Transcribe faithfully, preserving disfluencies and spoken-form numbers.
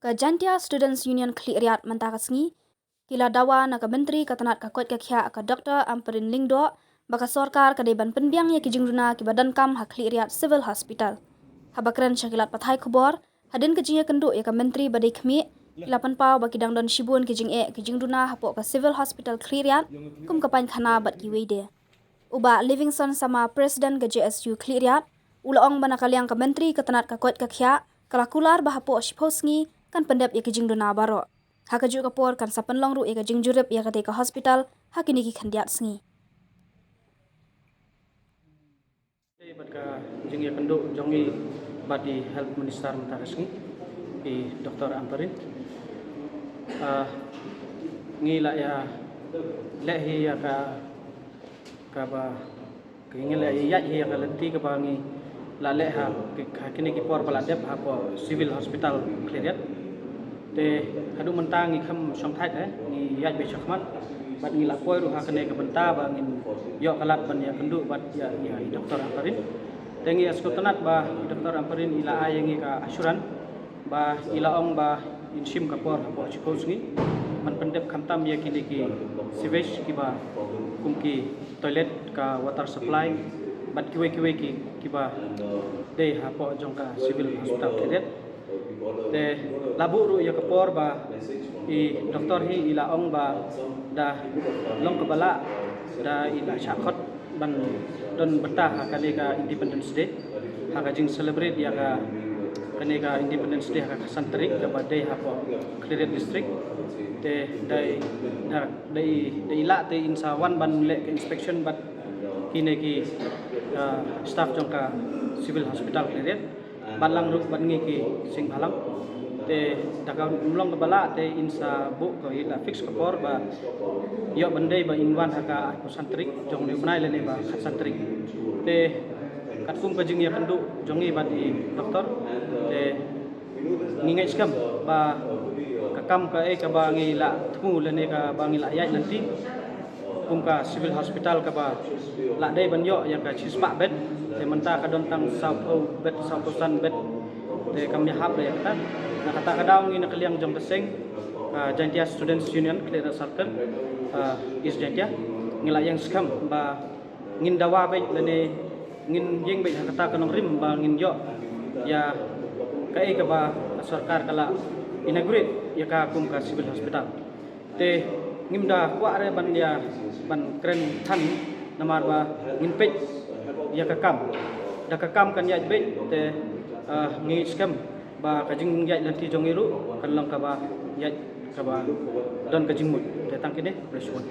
Ka Jaintia Students Union Khliehriat mynta ka sngi ki la dawa na ka Myntri ka tnat ka koit ka khiah ka Dr Ampareen Lyngdoh ba ka sorkar ka dei ban pynbiang ïa ki jingduna kiba donkam ha Khliehriat Civil Hospital. Haba kren sha ki lad pathai khubor hadien ka jingïakynduh ïa ka Myntri ba dei khmih, ki la pynpaw ba ki dang don shibun ki jingeh ki jingduna hapoh ka Civil Hospital Khliehriat kum ka paikhana bad kiwei de. U Bah Livingstone Sama, President ka J S U Khliehriat, u la ong ba na ka liang ka Myntri ka tnat ka koit ka khiah ka la kular ba hapoh shiphew sngi kan pyndep ïa ki jingduna baroh. Ha kajuh ka por kan sa pynlong ruh ïa ka jingjurip ïa katei ka hospital ha kine ki khyndiat sngi. Te bad ka jingïakynduh jong ngi bad i Health Minister mynta ka sngi, i Dr Ampareen, ah, ngi la ïa leh hi ïa ka, kaba, ka ngi la ïa ïaid hi ïa ka lynti kaba ngi la leh ha ki, ha kine ki por ba la dep hapoh Civil Hospital Khliehriat. Te haduh mynta ngi kham shongthait, eh, ngi ïaid beit shakhmat bad ngi la poi ruh ha kane ka bynta ba ngin ïoh ka lad ban ïakynduh bad ïa, ïa i Dr Ampareen. Te ngi ïa sngewtynnat ba i Dr Ampareen i la ai ïa ngi ka assurance ba i la ong ba in shim ka por hapoh shiphew sngi ban pyndep khamtam ïa kine ki sewage kiba kum ki toilet, ka water supply bad kiwei kiwei ki, kiba dei hapoh jong ka Civil Hospital Khliehriat. Te la buh ruh ïa ka por ba i doktor hi i la ong ba da long kaba lah da i la shah khot ban don bynta ha kane ka Independence Day, ha ka jing celebrate ïa ka, kane ka Independence Day ha ka khatsan tarik kaba dei hapoh Khliehriat District. Te da i, da, da i, da i lah te in sa wan ban leh ka inspection bad kine ki, ah, staff jong ka Civil Hospital Khliehriat bad lang ruh bad ngi ki seng bhalang. Te da ka long kaba lah te in sa buh ka, i la fix ka por ba ïoh ban dei ba in wan ha ka arphew san tarik jong une u bnai lane ba khatsan tarik. Te katkum ka jingïakynduh jong ngi bad i doktor, te ngi ngeit skhem ba ka kam kaei kaba ngi la thmu lane kaba ngi la ïaid lynti kum ka Civil Hospital kaba la dei ban ïoh ïa ka shispah bed, te mynta ka don tang sawphew bed, sawphew san bed, te kam ïahap da ïa kata. Na kata ka daw ngi na ka liang jong ka seng, ah, Jaintia Students Union Khliehriat Circle, ah, East Jaintia, ngi la ïeng skhem ba ngin dawa beit lane ngin ïeng beit ha kata ka nongrim ba ngin ïoh ïa kaei kaba ka sorkar ka la inaugurate ïa ka kum ka Civil Hospital. Te ngim da kwah re ban ïa, ban kren than, namar ba ngin peit ïa ka kam. Da ka kam kan ïaid beit te, ah, ngi skhem ba ka jingïaid lynti jong ngi ruh kan long kaba ïaid kaba don ka jingmut. Te tang kine, khublei shibun.